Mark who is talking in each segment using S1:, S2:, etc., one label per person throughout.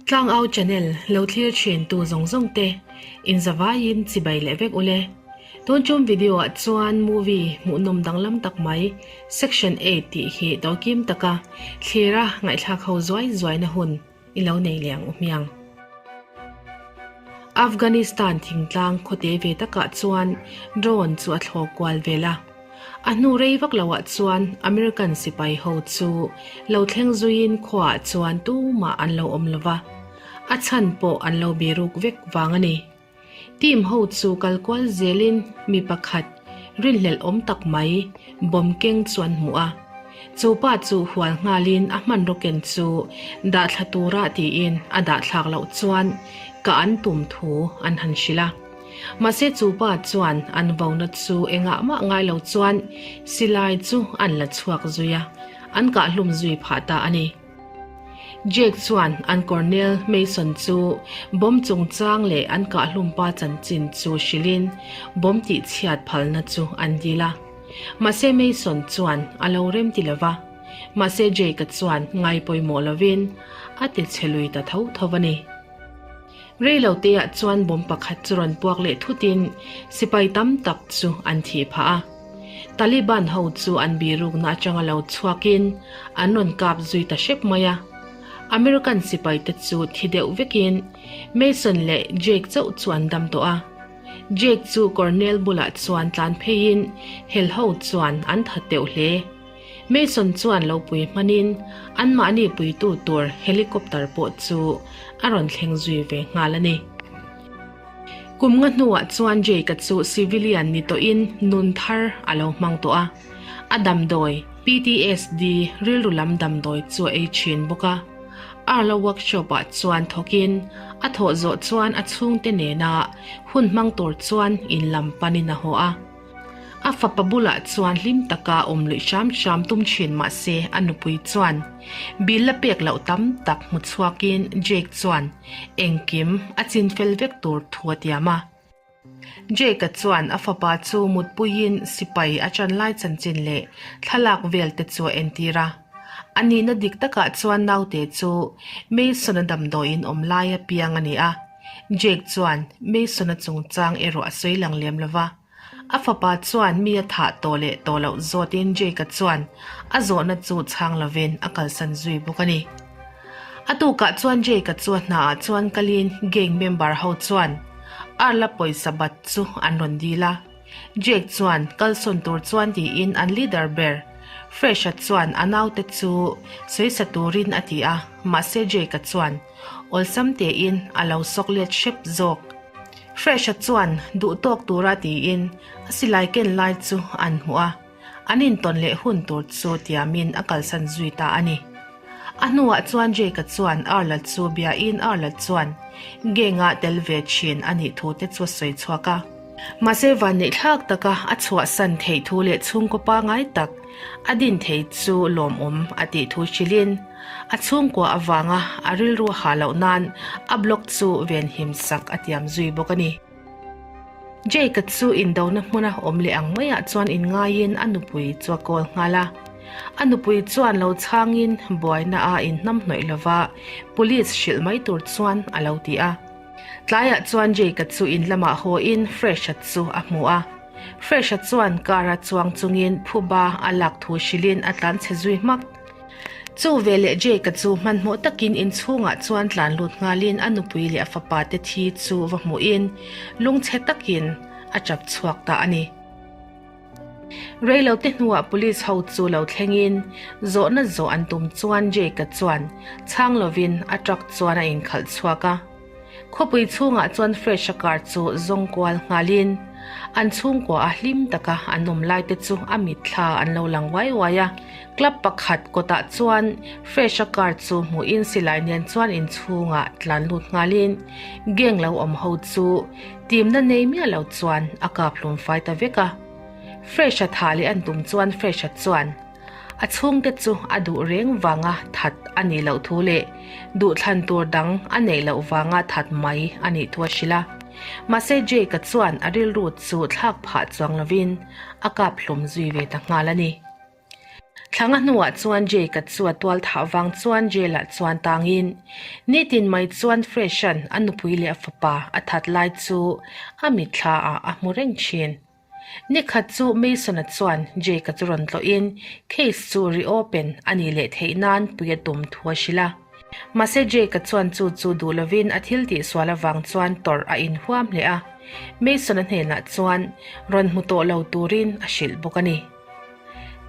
S1: Tlangau channel lo thlir thin tu zawng zawng te in zavaiin chibai leh vek ule. Tun tum video ah chuan movie hmuhnawm danglam tak mai section eight tih hi tawkim taka thlira ngaihthlak ho zuai zuaina hun i lo nei leh ang u hmiang. Afghanistan thingtlang khawte ve takah chuan drone chu a thlawk kual vel a. A hnu rei vak loah chuan American sipai ho chu lo thleng zuiin khuaah chuan tumah an lo awm lo va, a chhan pawh an lo biruk vek vang a ni. Team ho chu kal kual zelin mi pakhat rinhlelh awm tak mai bomb keng chu an hmu a. Chu pa chu hual nghalin a hmanraw ken chu dah thla tura tiin a dah thlak loh chuan ka an tum thu an han hrilh a. Mahse chu pa chuan an vona chu engah mah ngai lo chuan silai chu an la chhuak zui a, an kah hlum zui phah ta a ni. Jake chuan an Colonel Mason chu bomb chungchang leh an kah hlum pa chanchin chu hrilhin bomb tihchhiat phalna chu an dil a. Mahse Mason chuan a lo rem ti lo va, mahse Jake-a chuan ngai pawimawh lovin a ti chhe lui ta tho tho a ni. Rei lo teah chuan bomb pakhat chu rawn puak leh thutin sipai tam tak chu an thih phah a. Taliban ho chu an birukna atanga lo chhuakin an rawn kap zui ta hrep mai a. American sipai te chu thi deuh vekin Mason leh Jake chauh chu an dam tawh a. Jake chu Colonel bulah chuan tlan pheiin hel ho chuan an that deuh hle. Mason chuan lo pui hmanin anmahni puitu tur helicopter pawh chu a rawn thleng zui ve nghal a ni. Kum nga hnuah chuan Jake-a chu civilian ni tawhin nun thar a lo hmang tawh a, a damdawi, PTSD, rilru lam damdawi chu a ei thin bawk a. Arla workshop-ah chuan thawkin a thawh zawh chuan a chhungte nena hun hmang tur chuan in lam panin a haw a. A fapa bulah chuan hlim taka awm luih hram hram tum thin mah se a nupui chuan bill la pek loh tam tak hmu chhuakin Jake chuan engkim a chin fel vek tur thu a tiam a. Jake-a chuan a fapa chu mutpuiin sipai a chan lai chanchin leh thlalak vel te chu a entir a. A nihna dik takah chuan naute chu Mason-a damdawiin awm laia piang a ni a. Jake chuan Mason-a chungchang erawh a sawi lang lem lo va. A fapa chuan mi a thah tawh leh tawh loh zawtin Jake-a chuan a zawhna chu chhang lovin a kalsan zui bawk a ni. A tukah chuan Jake-a chu a hnaah chuan kalin gang member ho chuan Earl-a pawisa bat chu an rawn dil a. Jake chuan kalsawn tur chuan tiin an leader ber Fresh-a chuan a naute chu sawisa turin a ti a, mahse Jake-a chuan awlsam tein a lo sawk let hrep zawk. Fresh-a chuan duh tawk tura tiin a silai ken lai chu an hmuh a, an intawn leh hun tur chu tiamin a kalsan zui ta a ni. A hnuah chuan Jake-a chuan Arla chu biain Arla chuan gang-a tel ve thin a nih thu te chu a sawi chhuak a. Mahse vanneih thlak taka a chhuahsan theih thu leh chhungkaw pangai tak a din thei chu lawmawm a tih thu hrilhin a chhungkua avanga a rilru a hah loh nan a blog chu venhim sak a tiam zui bawk a ni. Jake-a chu indona hmuna awm leh ang maiah chuan inngaiin a nupui chu a kawl nghal a. A nupui chuan lo chhangin buaina a inhnamhnawih lova police hrilh mai tur chuan a lo ti a. Tlaiah chuan Jake-a chu in lamah hawiin Fresh-a chu a hmu a. Fresh-a chuan car-a chuang chungin phuba a lak thu hrilhin a tlan chhe zui hmak. Chu veleh Jake-a chu hmanhmawh takin inchhungah chuan tlan lut nghalin a nupui leh a fapa te thi chu va hmuhin lungchhe takin a tap chhuak ta a ni. Reilote hnuah police ho chu lo thlengin zawhna zawh an tum chuan Jake-a chuan chhang lovin a truck chuan a inkhalh chhuak a. Khawpui chhungah chuan Fresh-a car chu zawng kual nghalin an chhungkua a hlim taka an awm lai te chu a mitthla an lo lang uai uai a. Club pakhat kawtah chuan Fresh-a car chu hmuhin silai nen chuan inchhungah tlan lut nghalin gang lo awm ho chu Timna nei miah lo chuan a kap hlum fai ta vek a. Fresh-a thah leh an tum chuan Fresh-a chuan a chhungte chu a duh reng vanga that a nih loh thu leh duhthlan tur dang a neih loh vanga that mai a nih thu a hrilh a. Mahse Jake-a chuan a rilru chu thlak phah chuang lovin a kap hlum zui ve ta nghal a ni. Thlanga hnuah chuan Jake-a chu a tual thah vang chuan jail-ah chuan tangin nitin mai chuan Fresh-a'n a nupui leh a fapa a that lai chu a mitthla ah a hmu reng thin. Nikhat chu Mason-a chuan Jake-a chu rawn tlawhin case chu reopen a nih leh theih nan pui a tum thu a hrilh a. Mahse Jake-a chuan chu chu duh lovin a thil tihsual avang chuan tawrh a inhuam hle a, Mason-a hnenah chuan rawn hmu tawh lo turin a hrilh bawk a ni.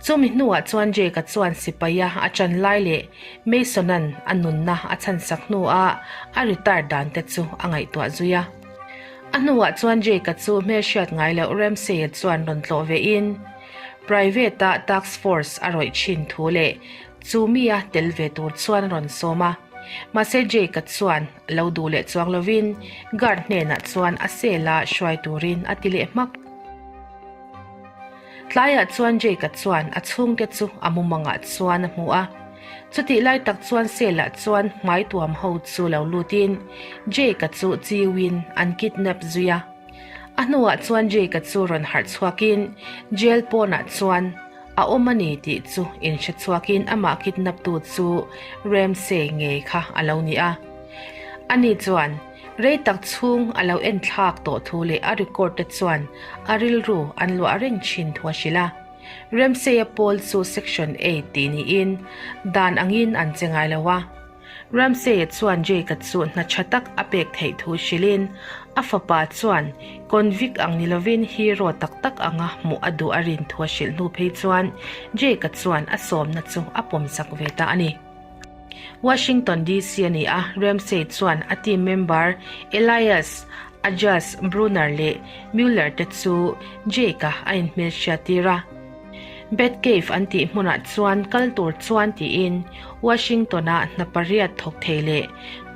S1: Chumi hnuah chuan Jake-a chuan sipaia a ṭan lai leh Mason-a'n a nunna a chhansak hnuah a retire dan te chu a ngaihtuah zui a. A hnuah chuan Jake-a chu hmelhriat ngai loh Ramsey-a chuan rawn tlawh vein private-a task force a rawih ṭhin thu leh chu mia tel ve tur chuan a rawn sawm a. Mahse Jake-a chuan lo duh leh chuang lovin guard hnenah chuan a cell-a hruai turin a ti leh hmak. Tlaiah chuan Jake-a chuan a chhungte chu a mumangah chuan a hmu a. Chutih lai tak chuan Sela chuan hmai tuam ho chu lo lutin Jake-a chu chiuin an kidnap zui a. A hnuah chuan Jake-a chu rawn harh chhuakin jail pawnah chuan a awm a ni tih chu inhre chhuakin amah kidnap tu chu Ramsay ngei kha a lo ni a. Ani chuan Rei tak chhung a lo en thlak tawh thu leh a record te chuan a rilru an luah reng thin thu a hrilh a. Ramsay-a pawl chu Section eight tih niin dan angin an che ngai lo a. Ramsay-a chuan Jake-a chu hna tha tak a pek theih thu hrilhin a fapa chuan convict ang ni lovin hero tak tak anga hmuh a duh a rin thu a hrilh hnu phei chuan Jake-a chuan a sawmna chu a pawmsak ve ta a ni. Washington DC a ni a, Ramsey chuan a team member Elias, Ajas, Brunner leh Mueller te chu Jake-a a inhmelhriat tir a. Batcave an tih hmunah chuan kal tur chuan tiin Washington-a hna pariat thawk thei leh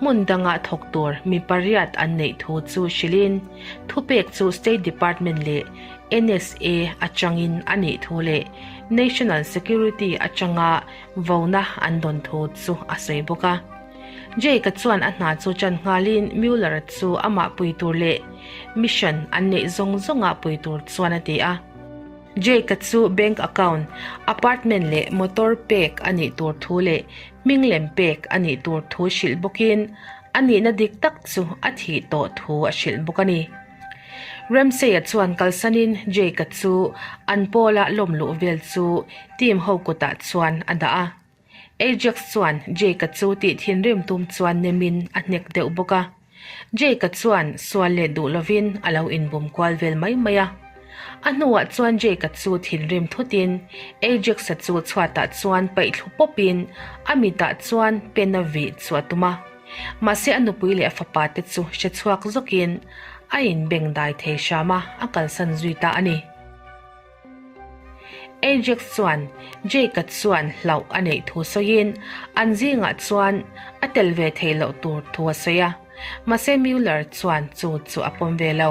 S1: hmun danga thawk tur mi pariat an neih thu chu hrilhin thupek chu State Department leh NSA atangin a nih thu leh National Security atanga Vona an dawn thu chu a sawi bawk a. Jake-a chuan a hna chu chan nghalin Mueller-a chu amah pui tur leh mission an neih zawng zawngah pui tur chuan a ti a. Jake-a chu bank account, apartment leh motor pek a nih tur thu leh hming lem pek a nih tur thu hrilh bawkin a nihna dik tak chu a thih tawh thu a hrilh bawk a ni. Ramsey-a chuan kalsanin Jake-a chu an pawla lawm luh vel chu team ho kutah chuan a dah a. Ajax chuan Jake-a chu tih thinrim tum chuan nemin a hnek deuh bawk a. Jake-a chuan sual leh duh lovin a lo inbum kual vel mai mai a. A hnuah chuan Jake-a chu thinrim thutin Ajax-a chu chhuatah chuan paih thlu pawpin a mitah chuan pen a vih chu a tum a. Mahse a nupui leh a fapa te chu hre chhuak zawkin a inbeng dai thei hram a, a kalsan zui ta a ni. Ajax chuan Jake-a chuan hlauh a neih thu sawiin an zingah chuan a tel ve theih loh tur thu a sawi a, mahse Mueller chuan chu chu a pawm ve lo.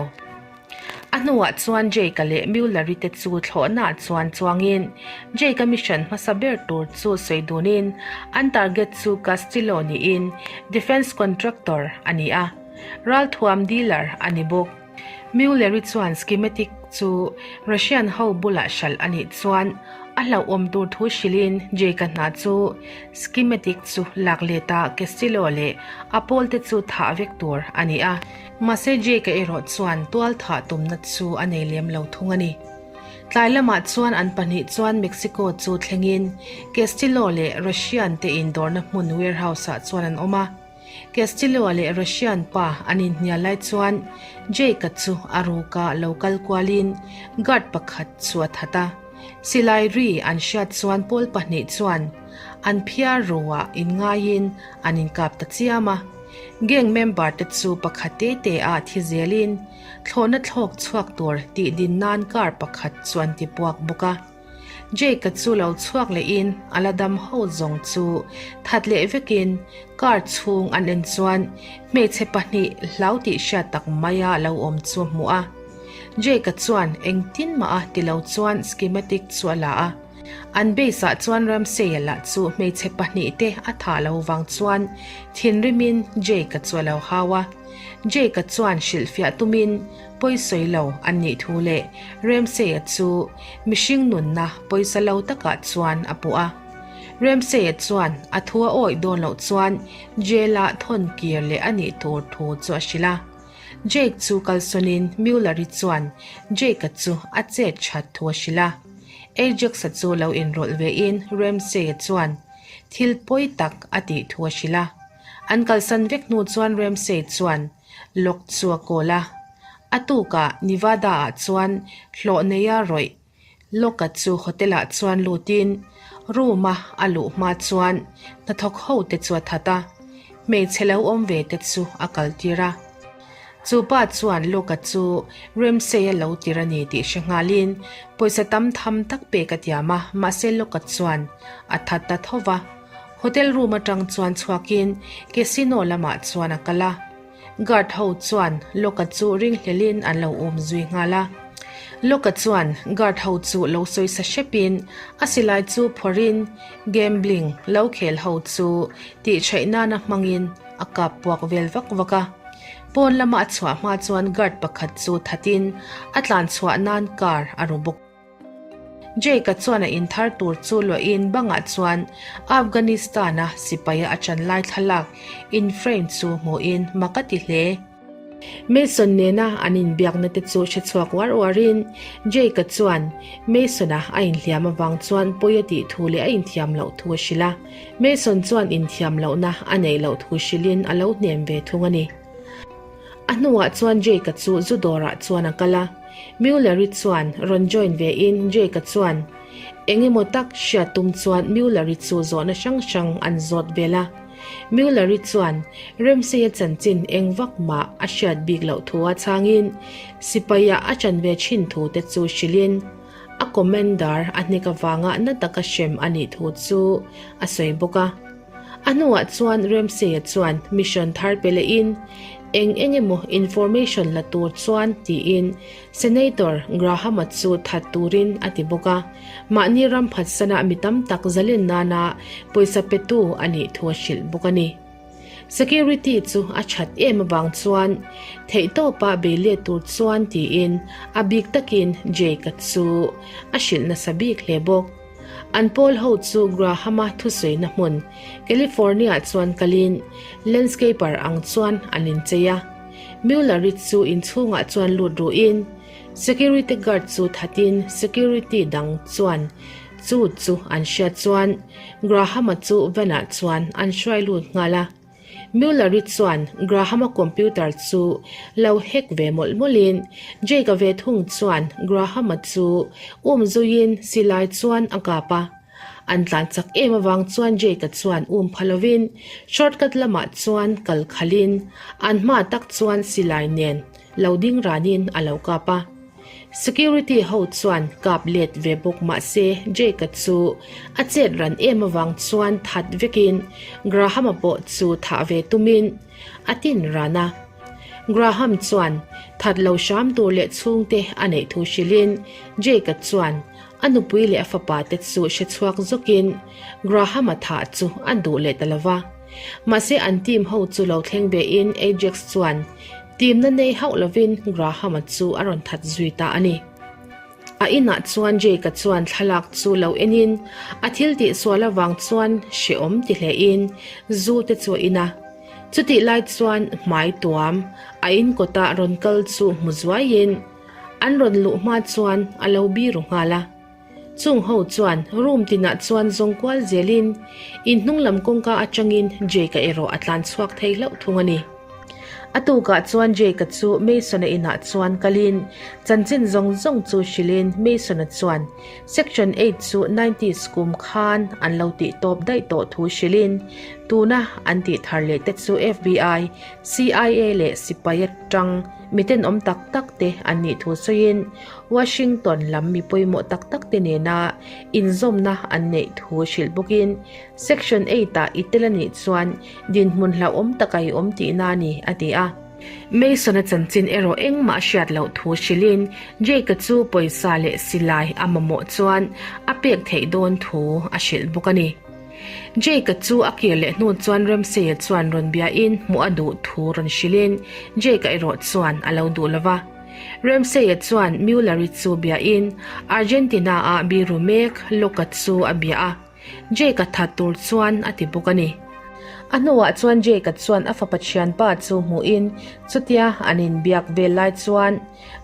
S1: A hnuah chuan Jake-a leh Mueller-i te chu thlawhnaah chuan chuangin Jake-a mission hmasa ber tur chu sawi dunin an target chu Castillo niin defence contractor a ni a, ralthuam dealer a ni bawk. Mueller-i chuan schematic chu Russian ho bulah hralh a nih chuan a hlauhawm tur thu hrilhin Jake-a hna chu schematic chu lak let a Castillo leh a pawlte chu thah vek tur a ni a. Mahse Jake-a erawh chuan tual thah tumna chu a nei lem lo thung a ni. Tlai lamah chuan an pahnih chuan Mexico chu thlengin Castillo leh Russian te indawrna hmun warehouse-ah chuan an awm a. Castillo-a leh Russian pa an inhnial lai chuan Jake-a chu a ruka lo kal kualin guard pakhat chu a that a. Silai ri an hriat chuan pawl pahnih chuan an phiar ruah inngaiin an inkap ta chiam a. Gang member te chu pakhat te te ah thi zelin thlawhna thlawk chhuak tur tih din nan car pakhat chu an ti puak bawk a. Jake-a chu lo chhuak lehin a la dam ho zawng chu that leh vekin car chhung an en chuan hmeichhe pahnih hlau tih hriat tak maia lo awm chu a hmu a. Jake-a chuan engtin mah a ti lo chuan schematic chu a la a. An base ah chuan Ramsey-a lah chu hmeichhe pahnihte a thah lo vang chuan thinrimin Jake-a chu a lo hau a. Jake-a chuan hrilhfiah tumin pawisawi lo an nih thu leh Ramsey-a chu mihring nunna pawisa lo takah chuan a puh a. Ramsey-a chuan a thu a awih dawn loh chuan jail-ah thawn kir leh a nih tur thu chu a hrilh a. Jake chu kalsawnin Mueller-i chuan Jake-a chu a chet that thu a hrilh a. Ajax-a chu lo inrawlh vein Ramsey-a chuan thil pawi tak a tih thu a hrilh a. An kalsan vek hnu chuan Ramsey chuan Locke chu a call a. A tukah Nevada-ah chuan hlawh neia rawih Locke-a chu hotel-ah chuan lutin room-a a luh hma chuan hnathawk ho te chu a that a, hmeichhe lo awm ve te chu a kaltir a. Chu pa chuan Locke-a chu Ramsey-a lo tir a ni tih hre nghalin pawisa tam tham tak pek a tiam a, mahse Locke-a chuan a that ta tho va. Hotel room atang chuan chhuakin casino lamah chuan a kal a. Guard ho chuan Locke-a chu ringhlelin an lo um zui nghal a. Locke-a chuan guard ho chu lo sawi sa hrepin a silai chu phawrhin gambling lo khel ho chu tih theih nana hmangin a kap puak vel vak vak a. Pawn lama a chhuah hma chuan guard pakhat chu thatin a tlan chhuah nan car a ru bawk. Jake-a chuan a inthar tur chu luahin bangah chuan Afghanistan-a sipaia a chan lai thlalak in-frame chu hmuhin mak a ti hle. Mason nena an inbiakna te chu hre chhuak uar uarin Jake-a chuan Mason-a a inhliam avang chuan pawi a tih thu leh a inthiam loh thu a hrilh a. Mason chuan inthiam lohna a neih loh thu hrilhin a lo hnem ve thung a ni. A hnuah chuan Jake-a chu zu dawrah chuan a kal a. Mueller-i chuan rawn join ve in Jake-a chuan eng emaw tak hriat tum chuan Mueller-i chu zawhna hrang hrang an zawt vel a. Mueller-i chuan Ramsey-a chanchin eng vak mah a hriat bik loh thu a chhangin sipaia a chan ve thin thu te chu hrilhin a commander a hnek avanga na taka hrem a nih thu chu a sawi bawk a. A hnuah chuan Ramsey-a chuan mission thar pe lehin eng eng emaw information la tur chuan tiin Senator Graham-a chu that turin a ti bawk a, mahni ram phatsanah mi tam tak zalen nana pawisa petu a nih thu a hrilh bawk a ni. Security chu a that em avang chuan theihtawpa bei let tur chuan tiin a bik takin Jake-a chu a hrilh nasa bik hle bawk. An pawl ho chu Graham-a thusawina hmun, California-ah chuan kalin landscaper ang chuan an inchei a. Mueller-i chu inchhungah chuan lut ruhin security guard chu thatin security dang chuan chu chu an hriat chuan Graham-a chu van-ah chuan an hruai lut nghal a. Mueller-i chuan Graham-a computer chu lo hack ve mawlh mawlhin Jake-a ve thung chuan Graham-a chu um zuiin silai chuan a kap a. An tlan chak em avang chuan Jake-a chuan um pha lovin shortcut lamah chuan kal khalhin an hma tak chuan silai nen lo ding ranin a lo kap a. Security ho chuan kap let ve bawk mahse Jake-a chu a chet ran em avang chuan that vekin Graham-a pawh chu thah ve tumin a tin ran a. Graham chuan that lo hram tur leh chhungte a neih thu hrilhin Jake-a chuan a nupui leh a fapa te chu hre chhuak zawkin Graham-a thah chu a duh leh ta lova. Mahse an team ho chu lo thleng ve in Ajax chuan Timna nei hauh lovin Graham-a chu a rawn that zui ta a ni. A inah chuan Jake-a chuan thlalak chu lo enin a thil tih sual avang chuan hrehawm ti hlein zu te chu a in a. Chutih lai chuan hmai tuam a in kawtah rawn kal chu hmu zuaiin an rawn luh hma chuan a lo biru nghal a. Chung ho chuan room tinah chuan zawng kual zelin in hnung lam kawngka atangin Jake-a erawh a tlan chhuak thei hlauh thung a ni. A tukah chuan Jake-a chu Mason-a inah chuan kalin chanchin zawng zawng chu hrilhin Mason-a chuan Section 8 chu nineties kum khan an lo tih tawp daih tawh thu hrilhin tuna an tih thar leh te chu FBI, CIA leh sipai atang mitenawm tak tak te an nih thu sawiin Washington lam mi pawimawh tak tak te nena inzawmna an neih thu hrilh bawkin Section 8 ah i tel a nih chuan dinhmun hlauhawm taka i awm tihna a ni, a ti a. Mason-a chanchin erawh engmah a hriat loh thu hrilhin Jake-a chu pawisa leh silai a mamawh chuan a pek theih dawn thu a hrilh bawk a ni. Jake-a chu a kir leh hnu chuan Ramsey-a chuan rawn biain hmuh a duh thu rawn hrilhin Jake-a erawh chuan a lo duh lo va. Ramsey-a chuan Mueller-i chu biain Argentina-a biru mek Locke-a chu a bia a. Jake-a that tur chuan a ti bawk a ni. A hnuah chuan Jake-a chuan a fapa thianpa chu hmuhin chutia an inbiak vel lai chuan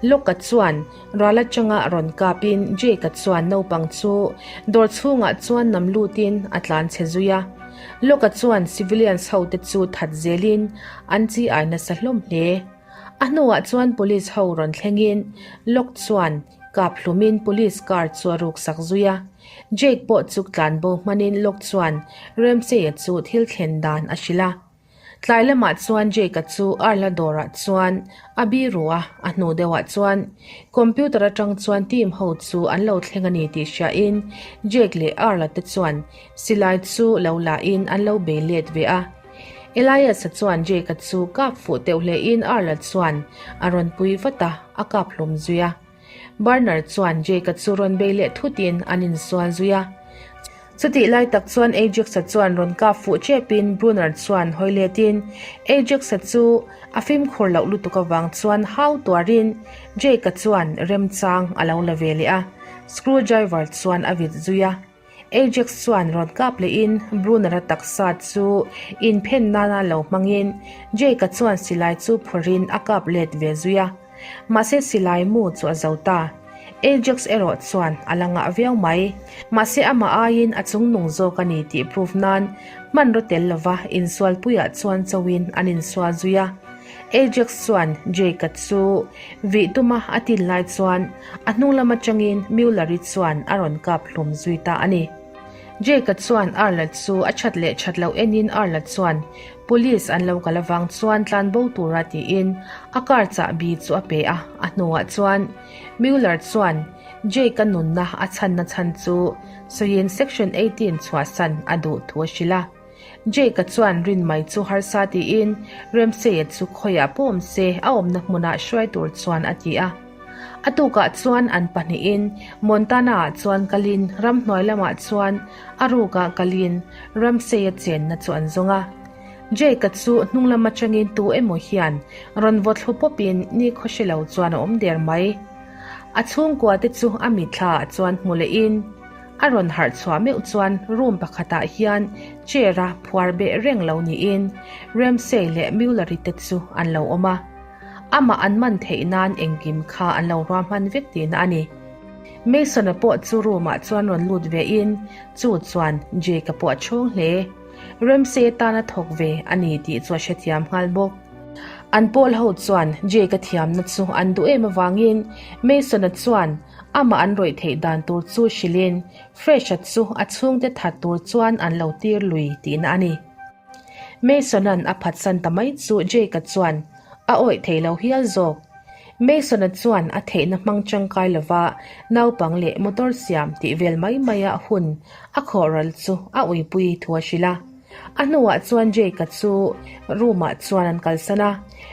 S1: Locke-a chuan ral atanga rawn kapin Jake-a chuan naupang chu dawr chhungah chuan nam lutin a tlan chhe zui a. Locke-a chuan civilians ho te chu that zelin an chi ai nasa hlawm hle. A hnuah chuan police ho rawn thlengin Locke chuan Kap hlumin police car chu a ruksak zui a. Jake pawh chu tlan bo hmanin Locke chuan Ramsey-a chu thil thlen dan a hrilh a. Tlai lamah chuan Jake-a chu Earl-a dawrah chuan a biru a, a hnu deuhah chuan computer atang chuan team ho chu an lo thleng a ni tih hriain Jake leh Earl-a te chuan silai chu lo lahin an lo bei let ve a. Elias-a chuan Jake-a chu kap fuh teuh hlein Earl-a chuan a rawn pui vat a, a kap hlum zui a. Burner chuan Jake-a chu rawn bei leh thutin an insual zui a. Chutih lai tak chuan Ajax-a chuan rawn kap fuh chepin Brunner chuan hawi letin Ajax-a chu a fimkhur loh lutuk avang chuan hau tuarin Jake-a chuan remchang a lo la ve leh a, screwdriver chuan a vit zui a. Ajax chuan rawn kap lehin Brunner-a taksa chu inphen nana lo hmangin Jake-a chuan silai chu phawrhin a kap let ve zui a. Mahse silai mu chu a zo ta. Ajax erawh chuan a la ngah viau mai. Mahse amah aiin a chungnung zawk a ni tih proof nan hmanraw tel lova insualpuiah chuan chauhin an insual zui a. Ajax chuan Jake-a chu vih tuma a tin lai chuan a hnung lam atangin Mueller-i chuan a rawn kap hlum zui ta a ni. Jake-a chuan Arla chu a that leh that loh enin Arla chuan police an lo kal avang chuan tlan bo tura tiin a car chahbi chu a pe a, a hnuah chuan Mueller chuan Jake-a nunna a chhanna chhan chu sawiin Section 18 chhuahsan a duh thu a hrilh a. Jake-a chuan rin mai chu harsa tiin Ramsey-a chu khawiah pawh awm se a awmna hmunah hruai tur chuan a ti a. A tukah chuan an pahnihin Montana-ah chuan kalin ramhnuai lamah chuan a rukah kalin Ramsey-a chenna chu an zawng a. Jake-a chu hnung lam atangin tu emaw hian rawn vaw thlu pawpin nikhaw hre lo chuan a awm der mai. A chhungkua te chu a mitthla-ah chuan hmu lehin, A rawn harh chhuah meuh chuan room pakhatah hian chair a phuar beh reng lo niin Ramsay leh Mueller-i te chu an lo awm a. Amah an man theih nan engkim kha an lo ruahman vek tihna a ni. Mason-a pawh chu room-ah chuan rawn lut vein chu chuan Jake-a pawh a chhawng hle. Ramsay tana thawk ve a ni tih chu a hrethiam nghal bawk. An pawl ho chuan Jake-a thiamna chu an duh em avangin Mason-a chuan Amah an rawih theih dan tur chu hrilhin Fresh-a chu a chhungte that tur chuan an lo tir lui tihna a ni. Mason-a'n a phatsan ta mai chu Jake-a chuan a awih thei lo hial zawk. Mason-a chuan a theihna hmang tangkai lova naupang leh motor siam tih vel mai maia hun a khawhral chu a uipui thu a hrilh a. A hnuah chuan Jake-a chu room-ah chuan an kalsan a.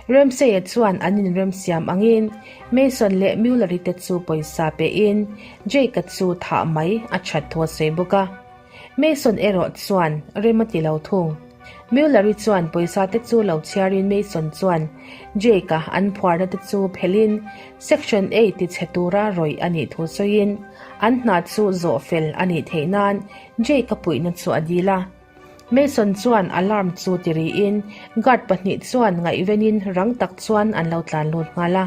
S1: Ramsey-a chuan an inremsiam angin Mason leh Mueller-i te chu pawisa pehin Jake-a chu thah mai a that thu a sawi bawk a. Mason erawh chuan rem a ti lo thung. Mueller-i chuan pawisa te chu lo chhiarin Mason chuan Jake-a an phuarna te chu phelhin Section A tichhe tura rawih a nih thu sawiin an hna chu zawh fel a nih theih nan Jake-a puihna chu a dil a. Mason chuan alarm chu ti riin guard pahnih chuan ngaihvenin rang tak chuan an lo tlan lut nghal a.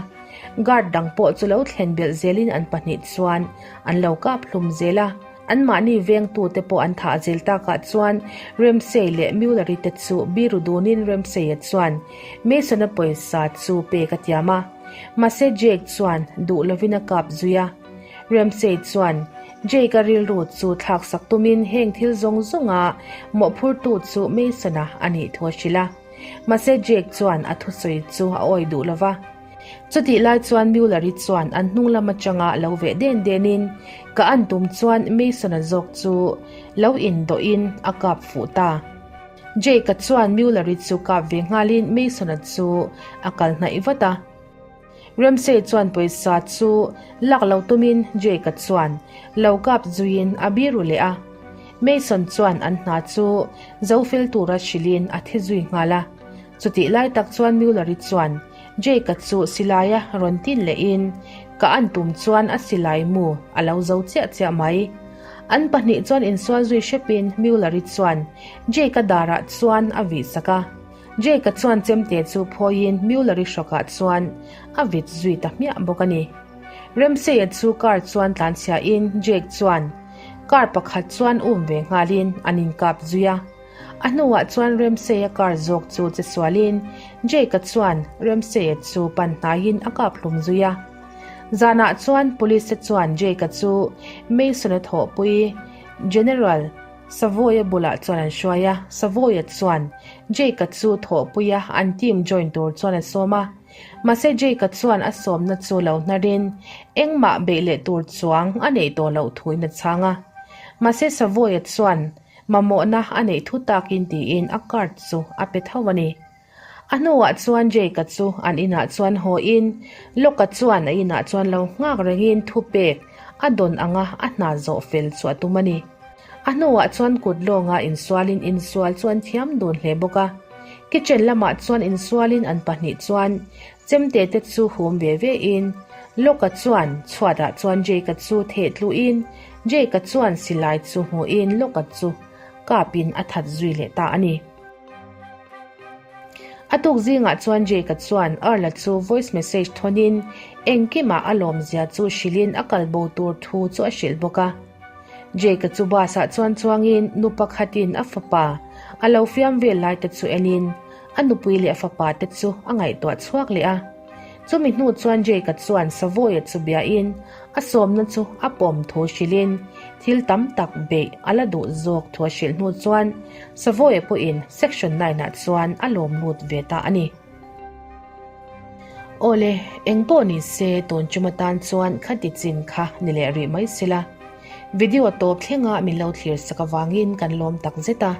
S1: Guard dang pawh chu lo thlen belh zelin an pahnih chuan an lo kap hlum zel a. Anmahni vengtute pawh an thah zel takah chuan Ramsey leh Mueller-i te chu biru dunin Ramsey-a chuan Mason-a pawisa chu pek a tiam a. Mahse Jake chuan duh lovin a kap zui a. Ramsey chuan Jake-a rilru chu thlaksak tumin heng thil zawng zawnga mawhphurtu chu Mason-a a nih thu a hrilh a. Mahse Jake chuan a thusawi chu a awi duh lo va. Chutih lai chuan Mueller-i chuan an hnung lam atanga lo veh den denin ka an tum chuan Mason-a zawk chu lo indawhin a kap fuh ta. Jake-a chuan Mueller-i chu kap ve nghalin Mason-a chu a kal hnaih vat a. Ramsay chuan pawisa chu lak lo tumin Jake-a chuan lo kap zuiin a biru leh a. Mason chuan an hna chu zo fel tura hrilhin a thi zui nghal a. Chutih lai tak chuan Mueller-i chuan Jake-a chu silaia rawn tin lehin ka an tum chuan a silai mu a lo zo chiah chiah mai. An pahnih chuan insual zui hrepin Mueller-i chuan Jake-a darah chuan a vih sak a. Jake-a chuan chemte chu phawiin Mueller-i hrawkah chuan a vit zui ta hmiah bawk a ni. Ramsey-a chu car chuan tlanchhiahin Jake chuan car pakhat chuan um ve nghalin an inkap zui a. A hnuah chuan Ramsey-a car zawk chu che sualin Jake-a chuan Ramsey-a chu pan hnaiin a kap hlum zui a. Zanah chuan Police-te chuan Jake-a chu Mason-a thawhpui General Savoy-a bulah chuan an hruai a. Savoy-a chuan Jake-a chu thawhpuia an team join tur chuan a sawm a. Mahse Jake-a chuan a sawmna chu lo hnarin engmah beih leh tur chuang a neih tawh loh thuin a chhang a. Mahse Savoy-a chuan Mamawhna a neih thu takin tiin a card chu a pe tho a ni. A hnuah chuan Jake-a chu an inah chuan hawiin Locke-a chuan a inah chuan lo nghak rengin thupek a dawn anga a hna zawh fel chu a tum a ni. A hnuah chuan kut lawnga insualin insual chu an thiam dun hle bawk a. Kitchen lamah chuan insualin an pahnih chuan chemte te chu hum ve ve in Locke-a chuan chhuatah chuan Jake-a chu theh tluhin Jake-a chuan silai chu hmuhin Locke-a chu kapin a that zui leh ta a ni. A tuk zingah chuan Jake-a chuan Earl-a chu voice message thawnin engkimah a lawmzia chu hrilhin a kal bo tur thu chu a hrilh bawk a. Jake-a chu bus-ah chuan chuangin nu pakhatin a fapa a lo fiam vel lai te chu enin a nupui leh a fapa te chu a ngaihtuah chhuak leh a. Chumi hnu chuan Jake-a chuan Savoy-a chu biain a sawmna chu a pawm thu hrilhin thil tam tak beih a la duh zawk thu a hrilh hnu chuan Savoy-a pawhin Section 9-ah chuan a lawm lut ve ta a ni. Awle, eng pawh ni se tun chum atan chuan khati chin kha ni leh rih mai sela. Video tawp thlenga min lo thlir sak avangin kan lawm tak zet a.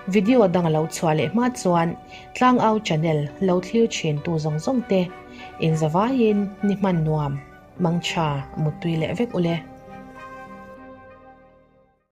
S1: Video dang a lo chhuah leh hma chuan Tlangau channel lo thlir thin tu zawng zawng te inzavaiin ni hman nuam, mangtha, muttui leh vek ule.